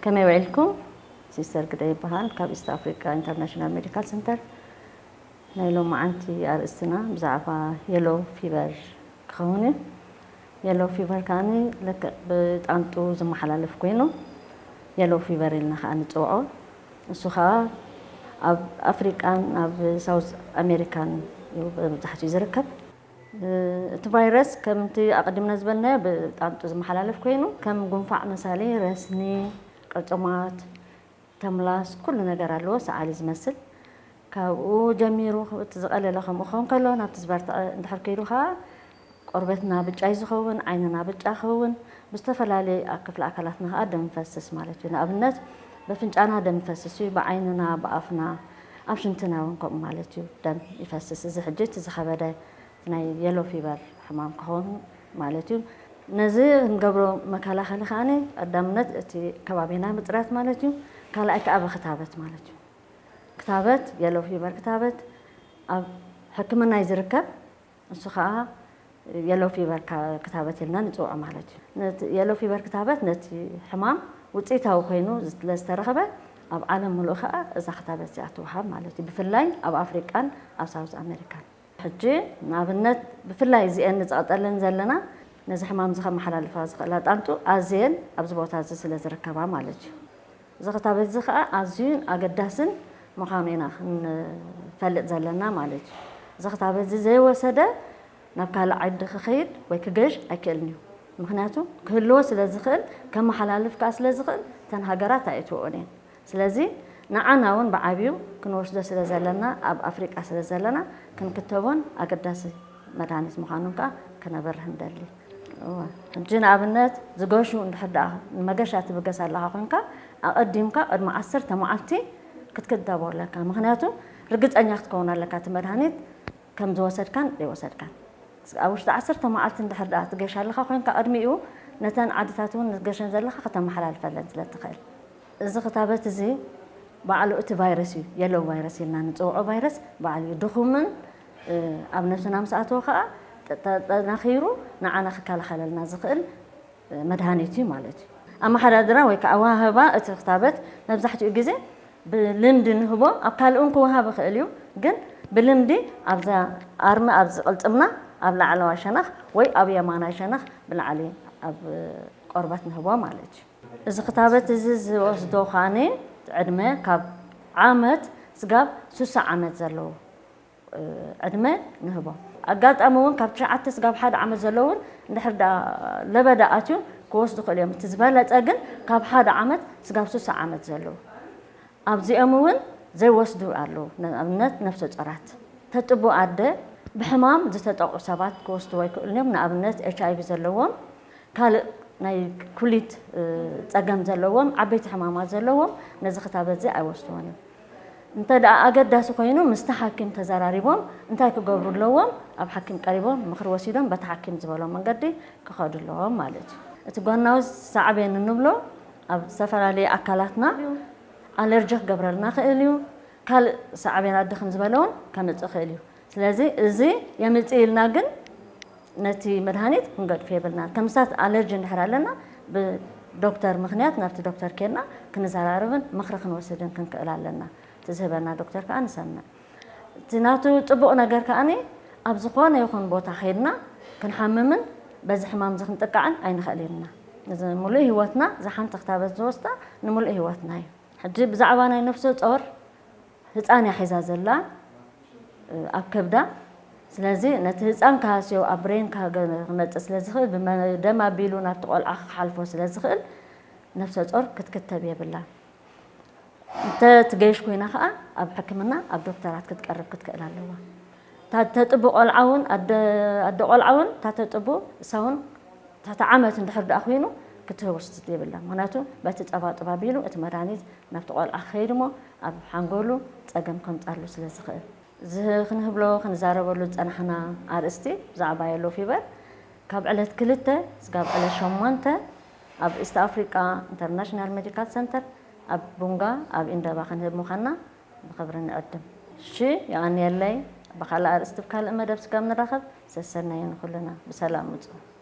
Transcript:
ከመይ ውዒልኩም? ሲስተር ግደ ይበሃል፣ ካብ ኢስት ኣፍሪቃ ኢንተርናሽናል ሜዲካል ሰንተር። ናይ ሎማዓንቲ ኣርእስትና ብዛዕባ የሎ ፊቨር ክኸውን እዩ። የሎ ፊቨር ከኣኒ ልክዕ ብጣንጡ ዝመሓላለፍ ኮይኑ የሎ ፊቨር ኢልና ከኣ ንጽውዖ። እሱ ከኣ ኣብ ኣፍሪቃን ኣብ ሳውዝ ኣሜሪካን እዩ ብብዛሕትኡ ዝርከብ። እቲ ቫይረስ ከምቲ ኣቐዲምና ዝበልናዮ ብጣንጡ ዝመሓላለፍ ኮይኑ ከም ጉንፋዕ መሳሊ ረስኒ፣ ቅርጥማት፣ ተምላስ ኩሉ ነገር ኣለዎ፣ ሰዓሊ ዝመስል። ካብኡ ጀሚሩ እቲ ዝቐለለ ከምኡ ክኸውን ከሎ ናብቲ ዝበርትዐ እንድሕር ከይዱ ከኣ ቆርበትና ብጫ እዩ ዝኸውን፣ ዓይንና ብጫ ክኸውን፣ ብዝተፈላለየ ክፍለ ኣካላትና ከኣ ደም ይፈስስ ማለት እዩ። ንኣብነት በፍንጫና ደም ይፈስስ እዩ፣ ብዓይንና፣ ብኣፍና፣ ኣብ ሽንትና እውን ከምኡ ማለት እዩ ደም ይፈስስ። እዚ ሕጂ እቲ ዝኸበደ ናይ የሎ ፊቨር ሕማም ክኸውን ማለት እዩ። ነዚ ክንገብሮ መከላኸሊ ከኣ ቀዳምነት እቲ ከባቢና ምፅራግ ማለት እዩ። ካልኣይ ከኣ ብክታበት ማለት እዩ። ክታበት የሎ ፊቨር ክታበት ኣብ ሕክምና እዩ ዝርከብ። እሱ ከኣ የሎ ፊቨር ክታበት ኢልና ንፅውዖ ማለት እዩ። ነቲ የሎ ፊቨር ክታበት ነቲ ሕማም ውፅኢታዊ ኮይኑ ስለዝተረኸበ ኣብ ዓለም ሙሉእ ከኣ እዛ ክታበት እዚኣ ትወሃብ ማለት እዩ። ብፍላይ ኣብ ኣፍሪቃን ኣብ ሳውዝ ኣሜሪካን። ሕጂ ንኣብነት ብፍላይ እዚአን ንፀቕጠለን ዘለና ነዚ ሕማም እዚ ከመሓላልፋ ዝኽእላ ጣንጡ ኣዝየን ኣብዚ ቦታ እዚ ስለ ዝርከባ ማለት እዩ። እዚ ክታበት እዚ ከኣ ኣዝዩን ኣገዳስን ምዃኑ ኢና ክንፈልጥ ዘለና ማለት እዩ። እዚ ክታበት እዚ ዘይወሰደ ናብ ካልእ ዓዲ ክኸይድ ወይ ክገሽ ኣይክእልን እዩ። ምኽንያቱ ክህልዎ ስለ ዝኽእል፣ ከመሓላልፍ ከኣ ስለ ዝኽእል እተን ሃገራት ኣየእትወኦን እየን። ስለዚ ንዓና እውን ብዓብዩ ክንወስዶ ስለ ዘለና፣ ኣብ ኣፍሪቃ ስለ ዘለና ክንክተቦን ኣገዳሲ መድሃኒት ምዃኑን ከኣ ክነብርህ ንደሊ። እወ። ሕጂ ንኣብነት ዝገሹ እንድሕር ደኣ ንመገሻ ትብገስ ኣለኻ ኮይንካ ኣቐዲምካ ቅድሚ ዓሰርተ መዓልቲ ክትክተቦ ኣለካ። ምኽንያቱ ርግጸኛ ክትከውን ኣለካ እቲ መድሃኒት ከም ዝወሰድካን ዘይወሰድካን። ኣብ ውሽጢ ዓሰርተ መዓልቲ እንድሕር ደኣ ትገሽ ኣለኻ ኮይንካ ቅድሚኡ ነተን ዓድታት እውን ንትገሸን ዘለኻ ከተመሓላልፈለን ስለ ትኽእል። እዚ ክታበት እዚ ባዕሉ እቲ ቫይረስ እዩ፣ የሎ ቫይረስ ኢልና ንጽውዖ ቫይረስ ባዕሉ እዩ ድኹምን፣ እ፣ ኣብ ነብስና ምስ ኣተወ ከኣ ጠ-፣ ጠ-፣ ጠናኺሩ ንዓና ክከላኸለልና ዝኽእል፣ እ፣ መድሃኒት እዩ ማለት እዩ። ኣመሓዳድራ ወይ ከኣ ኣወሃህባ እቲ ክታበት መብዛሕትኡ ግዜ ብልምዲ ንህቦ፣ ኣብ ካልእ እውን ክወሃብ ይኽእል እዩ፣ ግን ብልምዲ ኣብዛ ኣርሚ ኣብዚ ቅልጽምና ኣብ ላዕለዋይ ሸነኽ ወይ ኣብ የማናይ ሸነኽ ብላዕሊ ኣብ ቆርበት ንህቦ ማለት እዩ። እዚ ክታበት እዚ ዝወስዶ ከኣኒ ዕድመ ካብ ዓመት ስጋብ ሱሳ ዓመት ዘለዉ፣ እ፣ ዕድመ ንህቦ። ኣጋጣሚ እውን ካብ ትሽዓተ ስጋብ ሓደ ዓመት ዘለዉ እውን እንድሕር ደኣ ለበዳ ኣትዩ ክወስዱ ይኽእሉ እዮም። እቲ ዝበለጸ ግን ካብ ሓደ ዓመት ስጋብ ሱሳ ዓመት ዘለዉ። ኣብዚኦም እውን ዘይወስዱ ኣለዉ። ንኣብነት ነፍሰ ጾራት፣ ተጥቡ ኣደ፣ ብሕማም ዝተጠቕዑ ሰባት ክወስድዎ ይኽእሉ እዮም። ንኣብነት ኤች ኣይ ቪ ዘለዎም፣ ካልእ ናይ ኩሊት፣ እ፣ ጸገም ዘለዎም፣ ዓበይቲ ሕማማት ዘለዎም ነዚ ክታበት እዚ ኣይወስድዎን እዮም። እንተ ደኣ ኣገዳሲ ኮይኑ ምስቲ ሓኪም ተዘራሪቦም እንታይ ክገብሩ ኣለዎም፣ ኣብ ሓኪም ቀሪቦም ምኽሪ ወሲዶም በቲ ሓኪም ዝበሎም መንገዲ ክኸዱ ኣለዎም ማለት እዩ። እቲ ጎናዊ ሳዕቤን እንብሎ ኣብ ዝተፈላለየ ኣካላትና ኣለርጂ ክገብረልና ይኽእል እዩ። ካልእ ሳዕቤን ኣደ ከም ዝበለ እውን ከምጽእ ይኽእል እዩ። ስለዚ እዚ የምጽእ ኢልና ግን ነቲ መድሃኒት ክንገድፎ የብልናን። ከም ምሳት ኣለርጂ እንድሕር ኣለና ብዶክተር ምኽንያት ናብቲ ዶክተር ኬድና ክንዘራረብን ምኽሪ ክንወስድን ክንክእል ኣለና። እቲ ዝህበና ዶክተር ከኣ ንሰምዕ። እቲ ናቱ ጽቡቕ ነገር ከኣኒ ኣብ ዝኾነ ይኹን ቦታ ኸይድና ክንሓምምን በዚ ሕማም እዚ ክንጥቃዕን ኣይንኽእል ኢና። እዚ ምሉእ ህይወትና፣ እዛ ሓንቲ ክታበት ዝወስዳ ንምሉእ ህይወትና እዩ። ሕጂ ብዛዕባ ናይ ነፍሰ ጾር ህጻን እያ ሒዛ ዘላ፣ እ፣ ኣብ ከብዳ። ስለዚ ነቲ ህጻን ክሃስዮ ኣብ ብሬን ክሃገ-፣ ክመጽእ ስለ ዝኽእል፣ ብመ-፣ ደም ኣቢሉ ናብቲ ቆልዓ ክሓልፎ ስለ ዝኽእል ነፍሰ ጾር ክትክተብ የብላን። እንተ ትገይሽ ኮይና ከኣ ኣብ ሕክምና ኣብ ዶክተራት ክትቀርብ ክትክእል ኣለዋ። እታ ተጥቡ ቆልዓ እውን፣ ኣደ፣ ኣደ ቆልዓ እውን እታ ተጥቡ እሳ እውን ትሕቲ ዓመት እንድሕር ደኣ ኮይኑ ክትወስድ የብላ። ምኽንያቱ በቲ ጸባ ጥብ ኣቢሉ እቲ መድሃኒት ናብቲ ቆልዓ ክኸይድ እሞ ኣብ ሓንጎሉ ጸገም ከምጻሉ ስለ ዝኽእል። እዚ ክንህብሎ ክንዛረበሉ ዝጸናሕና ኣርእስቲ ብዛዕባ የሎ ፊቨር ካብ ዕለት ክልተ ስጋብ ዕለት ሸሞንተ ኣብ ኢስት ኣፍሪቃ ኢንተርናሽናል ሜዲካል ሰንተር ኣብ ቡንጋ ኣብ ኢንደባ ክንህብ ምዃንና ብኽብሪ ንዕድም። እሺ፣ የቐንየለይ። ብኻልእ ኣርእስቲ ብካልእ መደብ ስጋብ ንራኸብ፣ ሰሰናዩ ንኹልና። ብሰላም ምጹ።